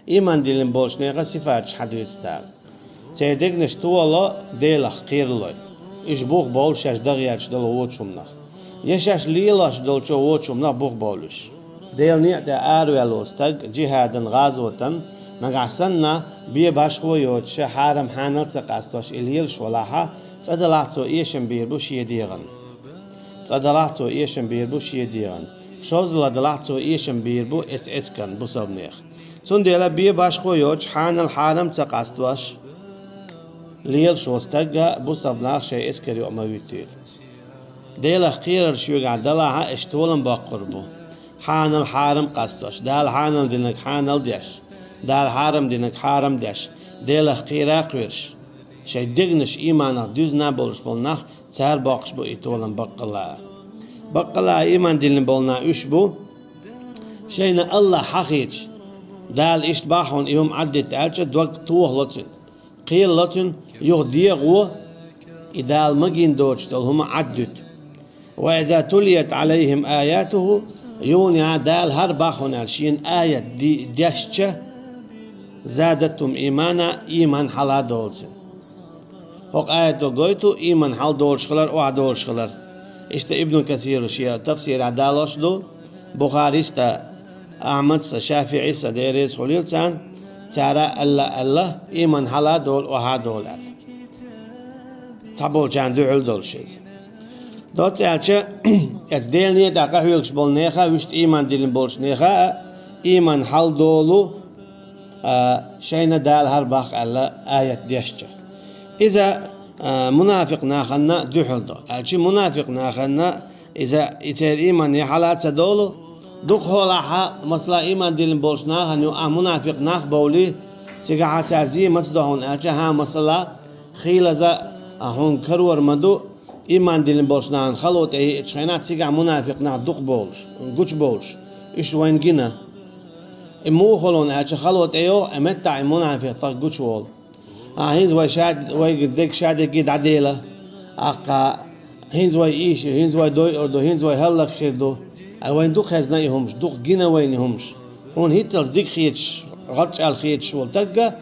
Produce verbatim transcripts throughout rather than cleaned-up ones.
Ийман диллина болчу нехан сифаташ хьадуьйцу Дала. Церан дегнаш тола Делах кхералой. Уьш бух бовлу шаьш дагӀерчу долу вочу хӀуманах. Я шаьш лелош долчу вочу хӀуманах бух бовлуш. Делан некъа тӀе араваьлла волу стаг джихадан, гӀазотан, нагахь санна, бен башхо йоцуша, хьарам хьанал ца къастош и лелаш валахьа, цӀа далахь цо эшам бийр бу шен дегӀан. ЦӀа далахь цо эшам бийр бу шен дегӀан. Шозза ладалахь цо эшам бийр бу эц-, эцкан бусалбанех. Цундела бен башхо йоцуш, хьанал хьарам ца къастош, лелаш волу стагга бусалбанах шайн эскар юкъа ма вуьтийла. Делах кхерар шуьгахь далахьа, уьш толам боккхур бу. Хьанал хьарам къастош, Дала хьанал динарг хьанал деш, Дала хьарам динарг хьарам деш, Делах кхера а кхоьруш, шайн дегнаш ийманах дуьзна болуш болу нах, цара боккхуш бу и толам баккъалла а. Баккъалла а ийман диллина болу нах уьш бу, шайна Аллахь хьахийча, Дала иштта бахьана и хӀума Ӏаддита аьлча, дог тохало цуьнан, кхерало цуьнан, юха дегӀо и Дала магийна доцуш долу хӀума Ӏаддуьту. «Ва иза тулият Ӏалайхим аятуху», юха Дала хӀара бахьана аьлла шена аят ди-, дешча, «задатхум иймана», ийман хьала а долу цуьнан. ХӀокху аято гойту ийман хьала долуш хилар, охьа долуш хилар. Иштта Ибн Касира шен тафсирехь далош ду, Бухарис а, Ахьмадс а, ШафиӀис а, Дела реза хуьлийла царна, цара аьлла, аьлла, ийман хьала а долу, охьа а долу аьлла. Цхьаболчарна дуьхьал долуш иза. Доцца аьлча, эца Делан некъа тӀехь къахьоьгуш болу неха а, вуьшта ийман диллина болчу неха а, ийман хьала долу, а, шайна Дала хӀара баккъалла аят дешча. Иза, а, мунафикъ нахана дуьхьал до. Аьлча мунафикъ нахана иза и церан ийман я хьала а ца долу, дукхахьолахьа, масала, ийман диллина болчу нахана юкъахь мунафикъ нах бовлий, цигахьа цара зен маца до хьуна аьлча, хьан, масала, хийлаза, а, хьуна карор ма ду, ийман диллина болчу нахана хало тӀе еъчу хенахь, цигахь мунафикъ нах дукха болуш, гучу болуш, уьш вайна гина. И муха хало аьлча, хало тӀе йогӀу, и меттахь и мунафикъ цхьа гучу волу. А, хӀинца вай ша-, вайга дерг ша дерриге дӀадела. Аккха, хӀинца вай ийша, хӀинца вай дойур ду, хӀинца вай хӀаллакьхир ду. Ай, вайна дукха хезна и хӀумаш, дукха гина вайна и хӀумаш. Хьуна хӀинццалц дика хеташ, гӀарчӀаьлла хеташ волу тагга,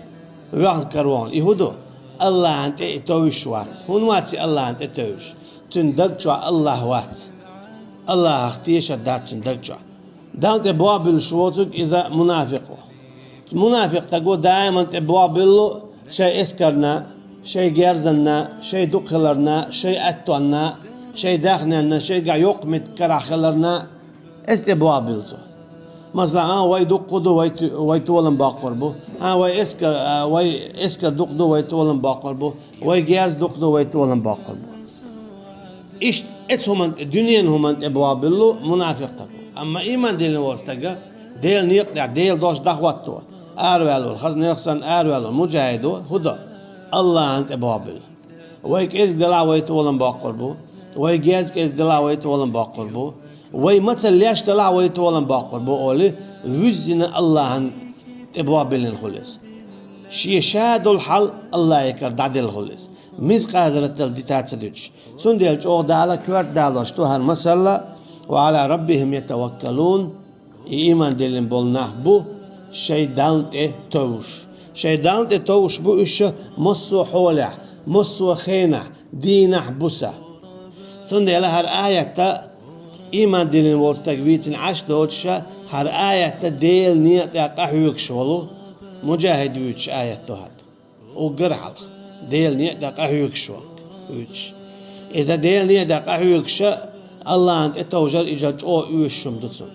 ваьхна каравон. И хӀун ду? Аллахьан тӀе и товжуш вац. ХӀунда вац и Аллахьан тӀе тевжуш? Цуьнан даг чохь Аллахь вац. Аллахьах тешар дац цуьнан даг чохь. Далла тӀе бохбуьллуш воцург иза мунафикъ ву. Мунафикъ таго даиман тӀе бохбуьллу шайн эскарна, шайн герзанна, шайн дукхахиларна, шайн аьттонна, шайн даьхненна, шайгахь йоккха меттиг карахь хиларна, эс тӀе бохбуьллу цо. Масала, а, вай дуккха ду, вай ту-, вай толам боккхур бу. А, вай эскар, а, вай эскар дукха ду, вай толам боккхур бу. Вай герз дукха ду, вай толам боккхур бу. Иштта эцу хӀуман тӀе, дуьненан хӀуман тӀе бохбуьллу мунафикъ стаг. Амма ийман диллина волу стага, Делан некъа тӀехь Делан дош дӀахӀотто, араваьлла волу, хаза нехан санна араваьлла волу муджахӀид ву, хӀун до? Аллахьан тӀе бохбуьллу. Вай кӀезиг делахь вай толам боккхур бу, вай герз кӀезиг делахь вай толам боккхур бу, вай мацалла леш делахь вай толам боккхур бу олий, вуьззина Аллахьан тӀе бохбиллина хуьлу иза. Шен ша долу хьал Аллахье кара дӀаделла хуьлу иза. Мискъал зарратал дита ца дуьтуш. Цундела чӀогӀа Дала коьрта далош ду хӀара масалла: «Ва Ӏала раббихим ятаваккалун». И ийман диллина болу нах бу шайн Далла тӀе товш. Шайн Далла тӀе товш бу уьш массо а хьолехь, массо а хенахь, дийнахь, буса. Цундела хӀара аятта ийман диллина волу стаг вийцина Ӏаш доцуша, хӀара аятта Делан некъа тӀехь къахьоьгуш волу муджахӀид вуьйцуш аят ду хӀара. Уггар хьалха, Делан некъа тӀехь къахьоьгуш волу вуьйцуш. Иза Делан некъа тӀехь къахьоьгуша, Аллахьан тӀе товжар иза чӀогӀа оьшуш хӀума ду цунна.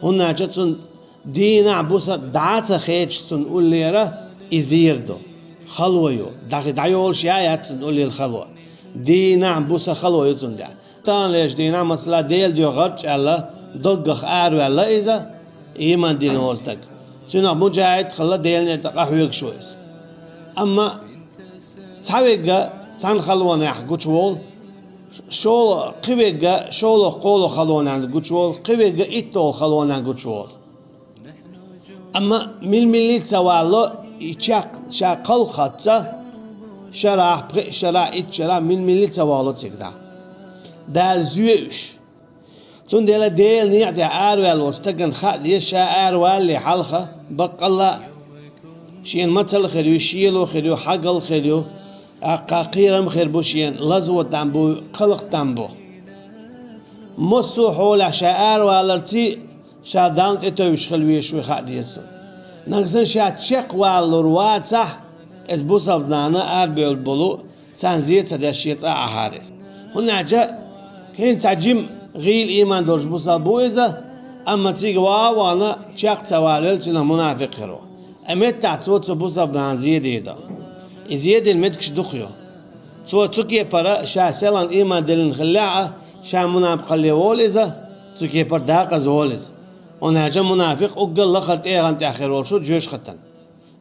ХӀунда аьлча цунна дийнахь, буса дӀа а ца хеташ цунна уллера и зер ду. Хало ю. ДӀа-, дӀайолуш яц цунна уллера хало. Дийнахь, буса хало ю цунна тӀехь. Таханлерчу дийнахь, масала, Делан дуьхьа гӀарчӀ аьлла, доггах араваьлла иза, ийман диллина волу стаг. Цуьнах муджахӀид а хилла, Делан некъа тӀехь къахьоьгуш ву иза. Амма цхьаверг цхьана халонехь гучуволу, шолгӀа, кхиверг шолгӀа, кхоалгӀа халонехь гучуволу, кхиверг итталгӀа халонехь гучуволу. Амма мила-милли а ца вало, и чекх ша кхалххаца, шарахь, пхи шарахь, итт шарахь, мила-милли а ца вало цига дӀа. Дала зоь уьш. Цундела Делан некъа тӀехь араваьлла волу стагана хаа деза ша аравалале хьалха, баккъалла а. Шена мацалла хир ю, шело хир ю, хьагал хир ю, тӀаккха кхерам хир бу шена, лазо там бу, кхалкх там бу. Массо а хьолехь ша араваларций, ша Далла тӀетевжаш хила везаш вуй хаа деза цунна. Нагахь санна ша чекхвалалур вацахь, иза бусалба нана арабевлла болу, царна зе ца деш шен цӀа Ӏахьара иза. ХӀунда аьлча хӀинца цхьа жима гӀийла ийман долуш бусалба ву иза, амма цига ваха а вахана, чекх ца валавелла, цунах мунафикъ хир ву. Ткъа меттехь цо цу бусалба нанна зе дийр ду. И зе дина меттигаш дукха ю. Цо цу кепара ша селхана ийман диллина хиллехь а, ша мунапикъалле волу иза, цу кепара дакъаза волу иза. ХӀунда аьлча мунафикъ уггар лахара тӀегӀан тӀехь хир волуш ву жоьжахатин.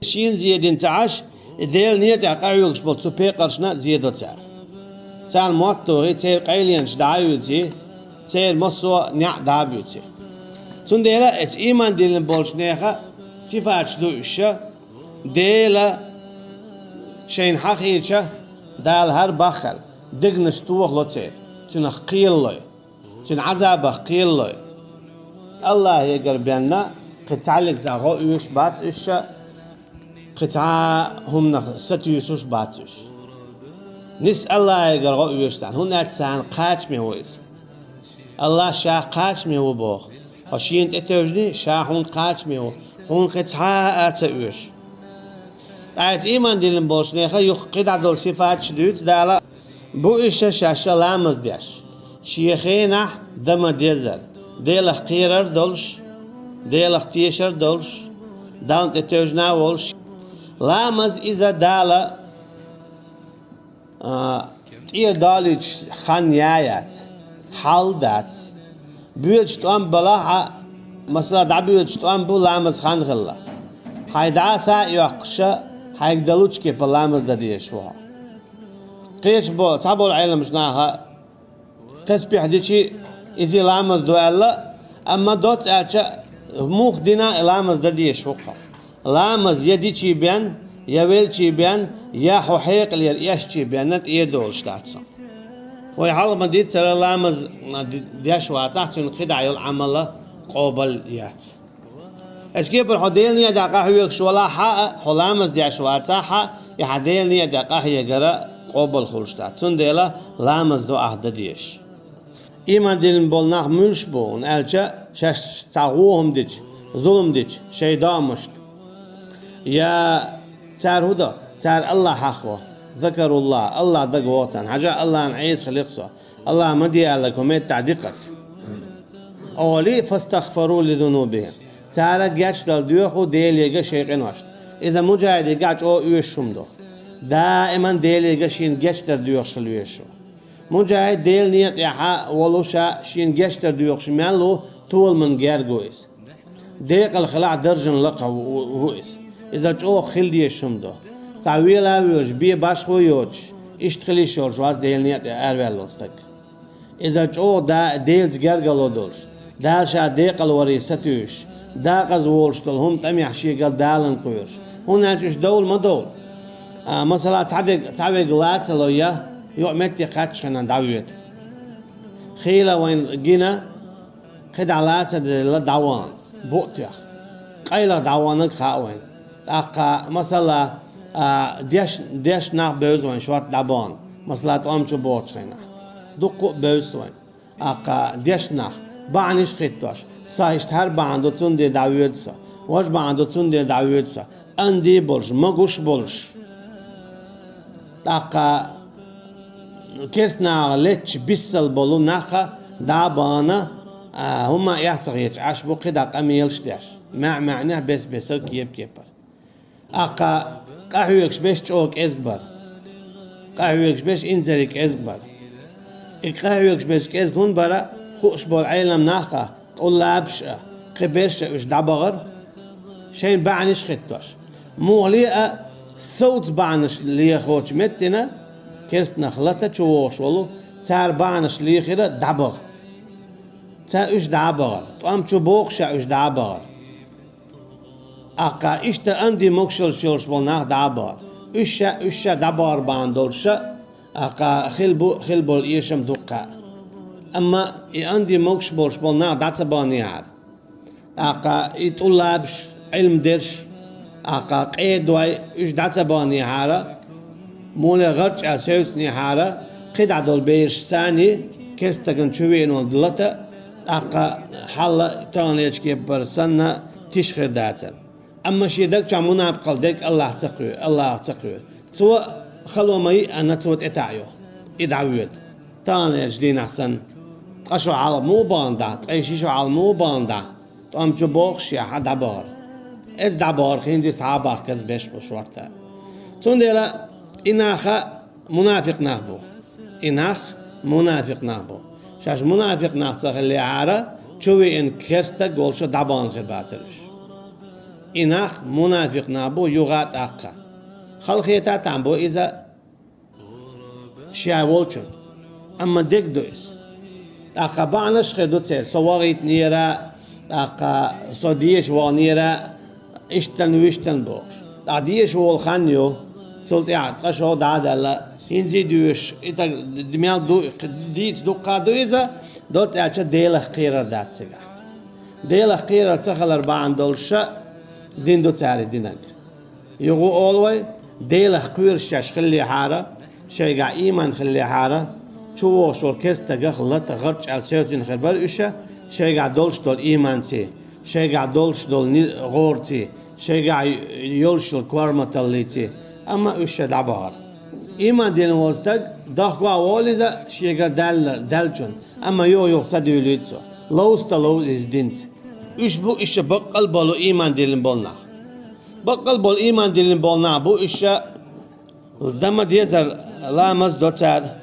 Шена зе дина ца Ӏаш, и Делан некъа тӀехь къахьоьгуш болу цу пекъаршна зе до цара. Царна мотт тухий, церан къайленаш дӀа а юьйций, церан массо а неӀ дӀа а буьйций. Цундела эцу ийман диллина болчу нехан сифаташ ду уьш: Дела шайна хьахийча, Дала хӀара баххьал дегнаш тохало церан, цунах кхелалой, цуьнан Ӏазабах кхелалой. АллахӀегара бен кхин цхьаьллиг цхьа гӀо оьшуш бац уьш, кхин цхьа а хӀуманах сатуьйсуш бац уьш. Нисса АллахӀегара гӀо оьшу царна, хӀунда аьлча царна кхачаме ву иза. АллахӀ ша кхачаме ву боху. Хьо шена тӀетевжиний, ша хьуна кхачаме ву, хьуна кхин цхьа а ца оьшу. Ткъа эцу ийман диллина болчу нехан юха кхидӀа долу сифаташ дуьйцу Дала. Бу уьш шаьш ламаз деш, шен хенахь дан ма-деззара, Делах кхерар а долуш, Делах тешар а долуш, Далла тӀетевжина а волуш. Ламаз иза Дала а, тӀера долуьйтуш хан я яц, хьал дац. Боьдуш тӀом балахь а, масала, дӀабоьдуш тӀом бу ламаз хан хилла. Хьайн дӀа а са а йоккхуша, хьайга далучу кепа ламаз дан дезаш ву хьо. Кхечу бо-, цхьаболу Ӏеламаш наха тасбихь дичи, иза ламаз ду аьлла, амма доцца аьлча, муха дина а ламаз дан дезаш ву-кх хьо. Ламаз я дичий бен, я велчий бен, я хьо хьекъалера эшчий бен тӀера долуш дац со. Вай хьалха ма-дийццара ламаз д-, деш вацахь, цуьнан кхидӀа йолу Ӏамал къобал яц. Эцу кепара хьо Делан некъа тӀехь къахьоьгуш валахь а, хьо ламаз деш вацахь а, и хьан Делан некъа тӀехь къахьегара къобал хуьлуш дац. Цундела ламаз ду ахь дан дезаш. Ийман диллина болу нах муьлш бу, хӀунда аьлча шаьш цхьа вон хӀума дича, зулам дича шайн домашна. Я цара хӀун до? Цара АллахӀ хьахаво. Закаруллах, АллахӀ дага вогӀу царна. Хьажа, АллахӀна Ӏеса хилира со. АллахӀа ма де аьлларг хӀун меттехь ди-кх аса. Олий, фастагъфару ли зунубихим. Цара гечдар доьху Делега шайн къиношна. Иза муджахӀидега чӀогӀа оьшуш хӀума ду. Даиман Делега шена гечдар доьхуш хила везаш ву. МуджахӀид Делан некъа тӀехь волуша шена гечдар доьхуш мел ву, толаман герга ву иза. Декъала хилахь даржан лакха ву, ву, ву иза. Иза чӀогӀа хила дезаш хӀума ду. Цхьа вела а воьлуш, бен башхо а йоцуш, иштта хила йиш йолуш вац Делан некъа тӀе араваьлла волу стаг. Иза чӀогӀа да-, Делаца гергарло долуш, Дала ша декъала варе сатуьйсуш, дакъаза волуш долу хӀума тӀамехь шегара Далла кхоьруш. ХӀунда аьлча уьш довла ма довла. А, масала, цхьа дерг, цхьа верг лацало я, юкъа метте кхаччахьана дӀавоьду. Хийла вайна гина, кхидӀа лаца делла дӀавахана, букъ тоьхна. Къайлаха дӀаваханарг хаьа вайна. ТӀаккха, масала, а, деш, дешна нах бевза вайн шорта дӀабахана, масала, тӀом чу бохучу хенахь. Дуккха а бевза вайн. ТӀаккха дешна нах, бахьанаш а хӀиттош, со иштта хӀара бахьана ду, цундела дӀавоьду со, важа бахьана ду, цундела дӀавоьду со, анди болуш, магуш болуш. ТӀаккха керста наха летташ биссал болу нах а дӀа а бахана, а, хӀумма а эхь ца хеташ Ӏаш бу, кхидӀа къамелаш деш, маьӀ-маьӀнехь, бес-бесара, кеп-кепара. ТӀаккха къахьоьгуш берш чӀогӀа кӀезиг бара. Къахьоьгуш берш инзаре кӀезиг бара. И къахьоьгуш берш кӀезиг хӀунда бара, хууш болу Ӏелам нах а, тӀуллабаш а, кхин берш а уьш дӀабахара, шайна бахьанаш а хӀиттош. Муххале а совца бахьанаш лехочу меттина, керста нах лата чу вогӀуш волу, цара бахьанаш лехира дӀабаха. Ца уьш дӀа а бахара, тӀом чу бохуш а уьш дӀа а бахара. ТӀаккха иштта анди могушаллаш йолуш болу нах дӀа а бахара. Уьш ша, уьш ша дӀабахар бахьана долуш а, тӀаккха хила бу, хила болу эшам дуккха а. Амма и анди могуш болуш болу нах дӀа ца баханехьара, тӀаккха и тӀуллабаш, Ӏилма дерш, ТӀаккха къедой уьш дӀа ца баханехьара, муле гӀарчӀа севцнехьара, кхидӀа долу бераш санна, керстаган чу веана лата, тӀаккха хьалла таханлерчу кепара санна тиша хир дацара. Амма шен даг чохь мунапкъал дерг Аллах ца кхоьру, Аллах ца кхоьру. Цо хало ма йиъанна, цо тӀетаӀайо, и дӀавоьду. Таханлерчу дийнахь санна, ткъа шо хьалха муха бахана дӀа, ткъе ши шо хьалха муха бахана дӀа, тӀом чу бохуш я хьан дӀабахара. Иза дӀабахара хӀинца схьа а бахка, иза беш бу шорта. Цундела и нах мунафикъ нах бу. И нах мунафикъ нах бу. Шаьш мунафикъ нах ца хиллехьара, чу веана керстаг волуш дӀабахана хир бацара уьш. И нах мунафикъ нах бу юха а тӀаккха. Халахета а там бу иза шен волчун. Амма дерг ду иза. ТӀаккха бахьанаш хир ду церан: со вахийтинера, тӀаккха со деша ваханера, иштан-вуьштан бохуш. ТӀаккха деша волу хан ю, цул тӀаьхьа ткъа шо дӀа а даьлла, хӀинца а доьшуш, и таг мел ду, дийца дуккха а ду иза, доцца аьлча Делах кхерар дац цигахь. Делах кхерар ца хилар бахьана долуш дина ду цара и динарг. Юха а олу вай, Делах кхоьруш шаьш хиллехьара, шайгахь ийман хиллехьара, чу вогӀуш волу керстагах лата гӀарчӀ аьлла севцина хир бара уьш, шайгахь долуш долу ийманций, шайгахь долуш долу ни-, гӀорций, шайгахь йолуш йолу корматаллийций, амма уьш ша дӀабахара. Ийман дина волу стаг дохко а волу иза шегара даьлла, даьллачунна, амма юха-юха ца дуьйлуьйту цо. Ловза ца ловза иза динца. Уьш бу уьш ша баккъал болу ийман диллина болу нах. Баккъал болу ийман диллина болу нах бу уьш ша, дан ма дезара ламаз до цара,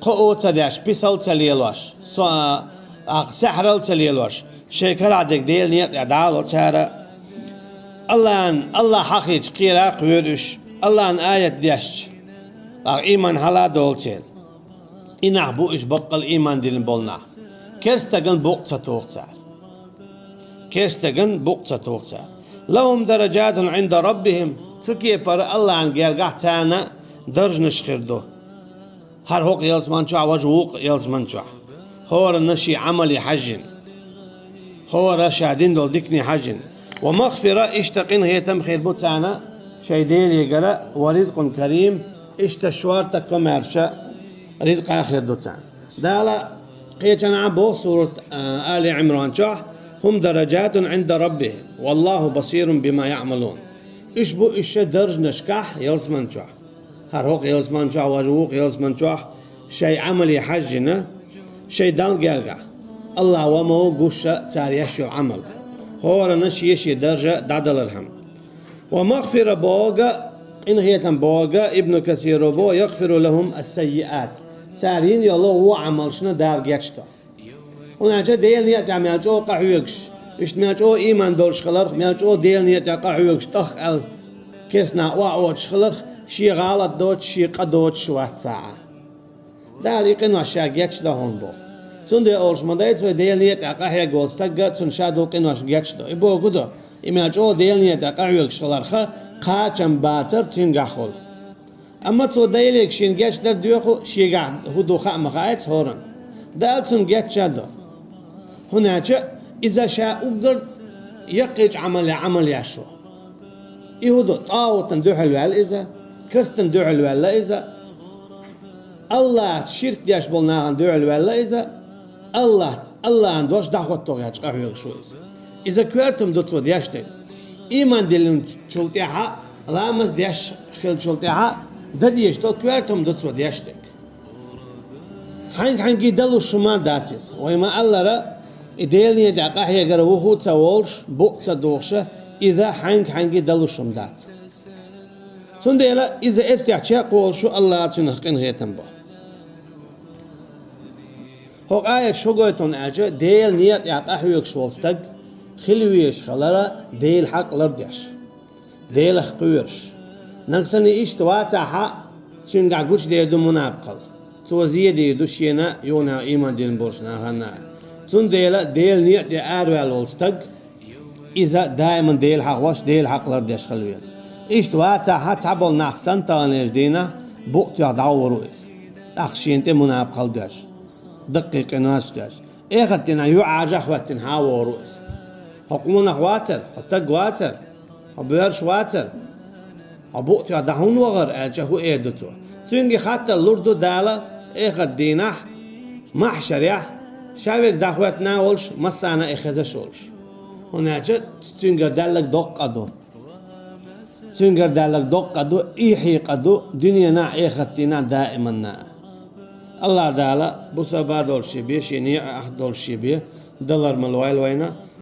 кхоо ца деш, писал ца лелош, со-, а, саьхьрал ца лелош, шайн карахь дерг Делан некъа тӀехь дӀало цара. Аллахьан, Аллахь хьахийча кхера а кхоьру уьш, Аллахьан аят дешча, тӀаккха ийман хьала а долу церан. И нах бу уьш баккъал ийман диллина болу нах. Керстаган букъ ца туху цара. Керстаган букъ ца туху цара. «Лахум дараджатун Ӏинда Раббихим». Цу кепара Аллахьан гергахь царна даржанаш хир ду. ХӀара хӀокху ялсаман чохь, важа вукху ялсаман чохь. ХӀоранна шен Ӏамале хьаьжжина. ХӀора ша дина долу дикане хьаьжжина. «Ва магфира», иштта къинхетам хир бу царна шайн Делегара, «ва ризкъун карим», иштта шорта комаьрша ризкъа хир ду царна. Дала кхечанхьа боху сурат, а, Али Ӏимран чохь: «Хум дараджатун Ӏинда Раббихим, валлаху басирун бима яъмалун». Уьш бу уьш шайн даржанашкахь ялсаман чохь. ХӀара хӀокху ялсаман чохь, важа вукху ялсаман чохь шайн Ӏамале хьаьжжина, шайн Далла гергахь. Аллахь ва ма ву гуш цара еш йолу Ӏамал. ХӀоранна шен-шен даржа дӀадалархьама. Ва магфира боху, къинхетам боху, Ибну Касиро боху: «Ягфиру лахум ас-саййиат». Цара йина йолу вон Ӏамалшна Дала гечдо. ХӀунда аьлча Делан некъа тӀехь мел чӀогӀа къахьоьгуш, иштта мел чӀогӀа ийман долуш хиларх, мел чӀогӀа Делан некъа тӀехь къахьоьгуш, тӀаккха аьлла, керстанах охьаоьцуш хиларх, шен гӀалат доцуш, шен къа доцуш вац цхьа а. Дала и къинош ша гечдо хьуна боху. Цундела олуш ма дайца вай, Делан некъа тӀехь къахьегна волу стагга цунна ша долу къинош гечдо. И бохург ду, и мел чӀогӀа Делан некъа тӀехь къахьоьгуш хиларх кхачам бацар цуьнгахь хуьлу. Амма цо Делега шена гечдар доьху, шегахь хӀун ду хаа ма хаьа цхьа хӀоранна. Дала цунна гечдо. ХӀунда аьлча иза ша уггар яккхийчу Ӏамале Ӏамал еш ву. И хӀун ду, тӀагӀутана дуьхьал ваьлла иза, керстана дуьхьал ваьлла иза, Аллахьца ширк деш болу нахана дуьхьал ваьлла иза, Аллахь, Аллахьан дош дӀахӀотто гӀерташ къахьоьгуш ву иза. Иза коьртам ду цо деш дерг. Ийман диллинчул тӀаьхьа, ламаз деш хиллачул тӀаьхьа дан дезаш долу коьртам ду цо деш дерг. Хьаьнга-хьаьнга далуш хӀума дац иза. Вай ма-аллара, и Делан некъа тӀехь къахьегар вуху а ца волуш, букъ ца тухуш, иза хьаьнга-хьаьнга далуш хӀума дац. Цундела иза эццехь чекхволуш ву, Аллахьа цуьнах къинхетам бо. ХӀокху аяташ хӀун гойту аьлча, Делан некъа тӀехь къахьоьгуш волу стаг хила везаш хилара Делан хьакъ лардеш, Делах кхоьруш. Нагахь санна иштта вацахь а, цуьнгахь гучудер ду мунапкъал. Цо зен дийр ду шена, юха ийман дина болчу нахана а. Цундела Делан некъа тӀе араваьлла волу стаг, иза даиман Дела хьахош, Делан хьакъ лардеш хила веза. Иштта вацахь а, цхьаболу нах санна таханлерчу дийнахь букъ тоьхна дӀавор ву иза. ТӀаккха шена тӀе мунапкъал доьш, даккхий къинош доьш, эхарт дийнахь юьхьӀаьржа а хӀоьттина хьан а вор ву иза. Хьо къонах вацара, хьо стаг вацара, Хьо боьрша вацара? Хьо букъ тоьхна дӀа хӀунда вахара?» аьлча, хӀу эр ду цо? Цуьнга хаттар лур ду Дала эхарт дийнахь, маьхьшарехь, ша верг дӀахӀоьттина а волуш, массарна а хезаш а волуш. ХӀунда аьлча цуьнгара даьлларг доккха а ду. Цуьнгара даьлларг доккха а ду, эхь а ду, дуьненахь а, эхарт дийнахь а, даиманна а. АллахӀ Дала бусалба долуш бен, шен некъа ахь долуш бен, далар ма лойла вайна,